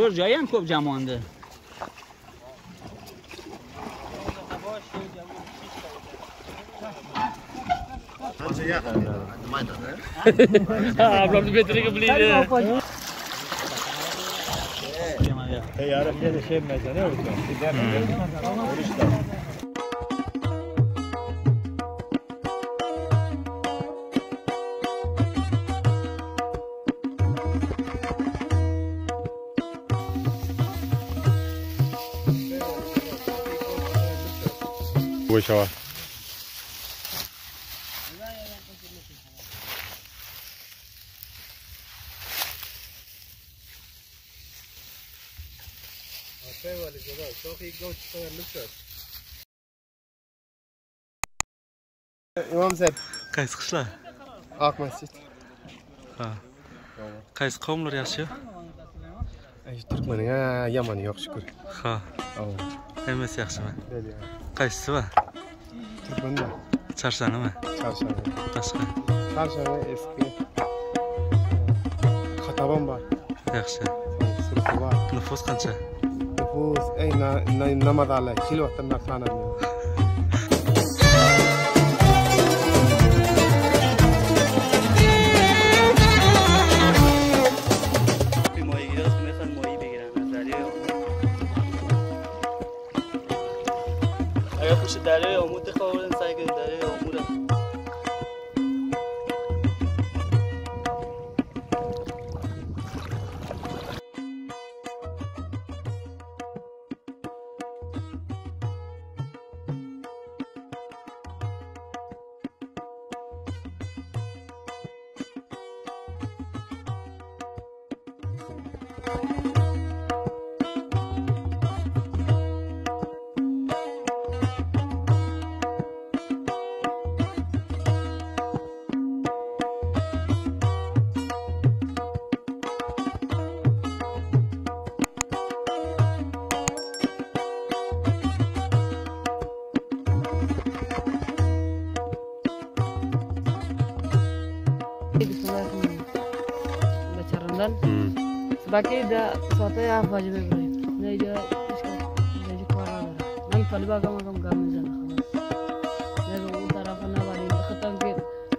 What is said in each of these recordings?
چور جایی هم خوب جمع مانده. Ablam betiriga biladi. Goşa. İmam Sahib. Qaysi qishloq? Ak Masjid. Ha. Qaysi qavmlar yashaydi? Türkmenin ha yamanı yok şükür. Ha. Hammasi yaxshimi? Qaysisi va? Türkmen'de. Charshanimi? Çarşamba. Boshqa. Çarşamba eski. Kataban var. Yaxshi. Sürüsü var. Nüfus qancha? Nüfus ey na na namazala kilo vaqtdan narxlanadi. ماهیگیراست میخوان ماهی بگیرن از دریای آمو. اگر پشت دریای آمو دخواه سعی کنید دریای آمو را بچرندن باقی دا سوته یا واجب ابراهیم نه جا نه جا کار نداره من طالبا کم کم گام میزنه خلاص نه اون طرف نه ولی ختم که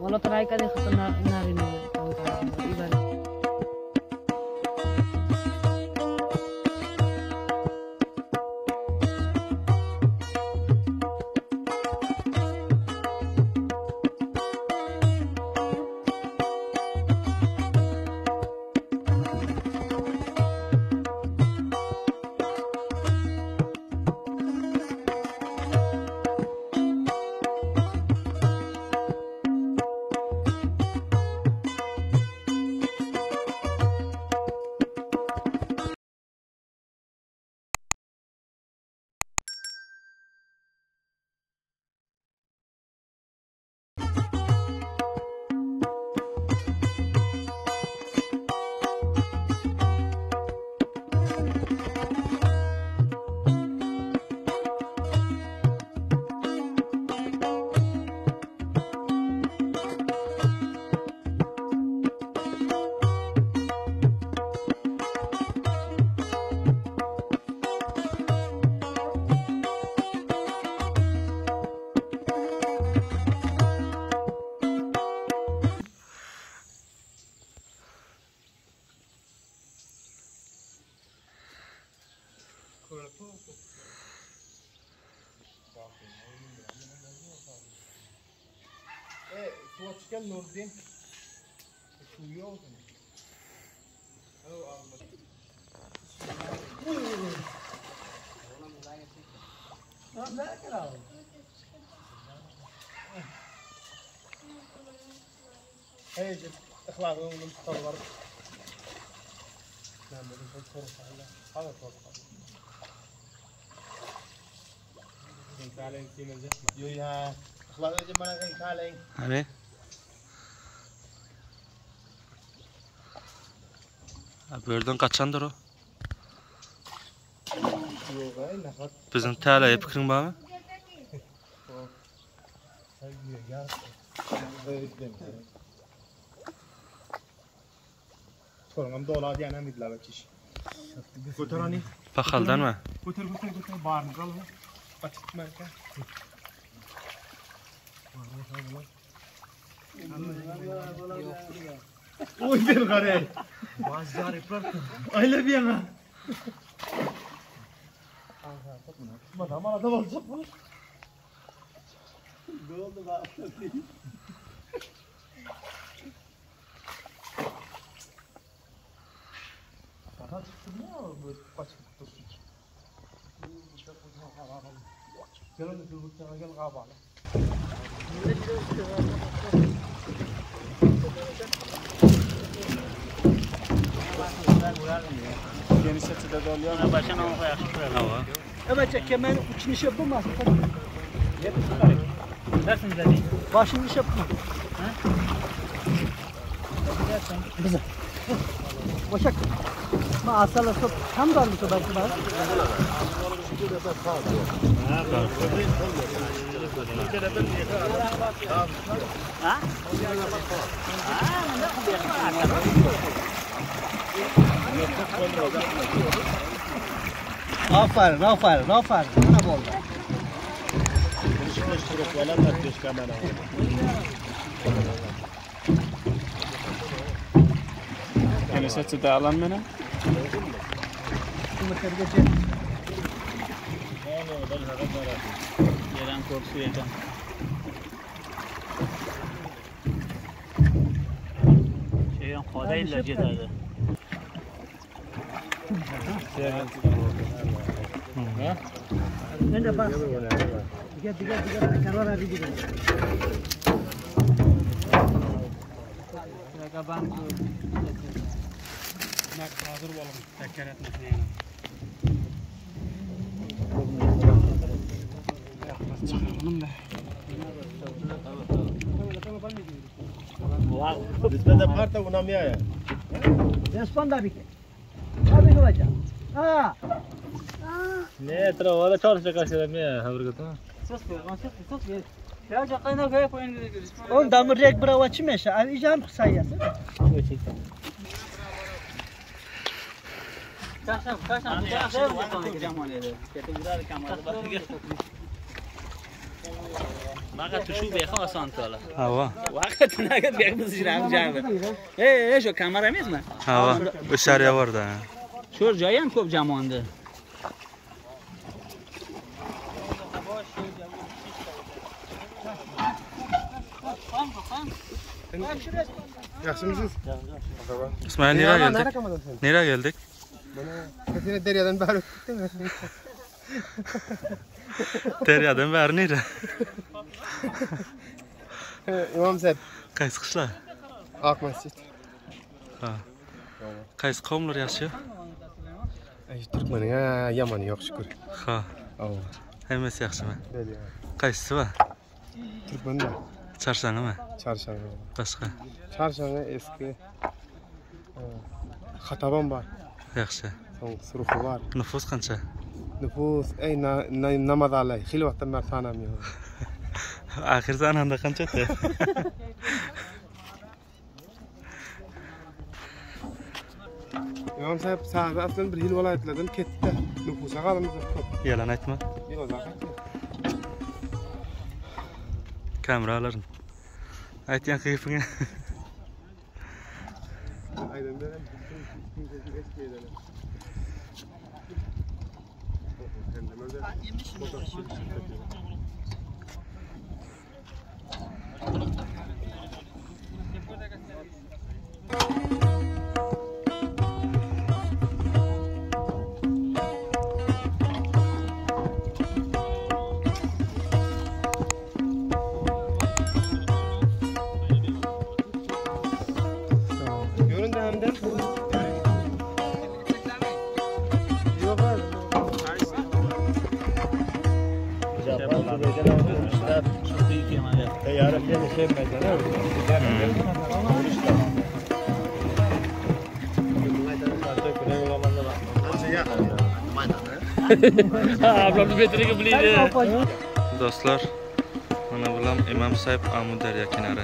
مولا ترای کردی ختم ناری نه اون طرف ایبار Suva çıkan Nurdin. Su yok. Hey, اخلاق من تطور. نعم، هذا توقع. Hani? Bu yerden kaçandır o? Bizim täleýe pikiriň barmy? Sorun dolar diýen hem idlär kişi. Göter hani. Pahaldan mı? Göter göter göter barını al. Kaçırtma. Oy ben gare. Öyle bir yana. Madam adam olacak bu. Evet kemen uçunu şey yapamaz. Başını şey yapma. Bize. Başak. Ma asala sop tam da almış belki bana. Aferin, aferin, aferin. Ana bolda. Ne bas. Diga diga diga karara bir diga. Respond abi ki. Abi ne olacak? Ha. On damır rek brava çimeşe. Al icam sayası. وقت تو شو بخوا آسان تالا Hava. وقت نگد بیگ بزیرم جمع ای ای شو کمره میزمه Hava. Dışarıya var da. شور جایی هم خوب جمانده Yaxşı mısınız? İsmail nereye geldik? Nereye geldik? Bana deryadan beri öttük değil mi? Deryadan beri nereye? İmam Sahip. Qaysi qishloq? Ak Mescid. Qaysi qavmlar yaşıyor? Ay Türkmenin ha yamanı yok şükür. Ha. Allah. Hemmesi yaxşımı? Böyle ya. Qaysisi var? Türkmen de. Çarşanı mı? Çarşamba. Başka. Çarşamba eski. Hataban var. Yaxşı. Son suruhu var. Nüfus qancha? Nüfus ey na, na, namaz alay. Xil vaqtdan beri tanımıyorum. Axir zananda qancha edi? İmam Sahip sahibi aslında bir hil vilayetlerden ketdi. Nüfusa kalımız köp. Yalan aytma. Yok zaten. Kamera alırım. Aytgan keyfingga. Aynen böyle. Bütün eski edelim. Görün de hem de. Yok abi. Dostlar, mana bular Imam Sahib Amudaryo kenari.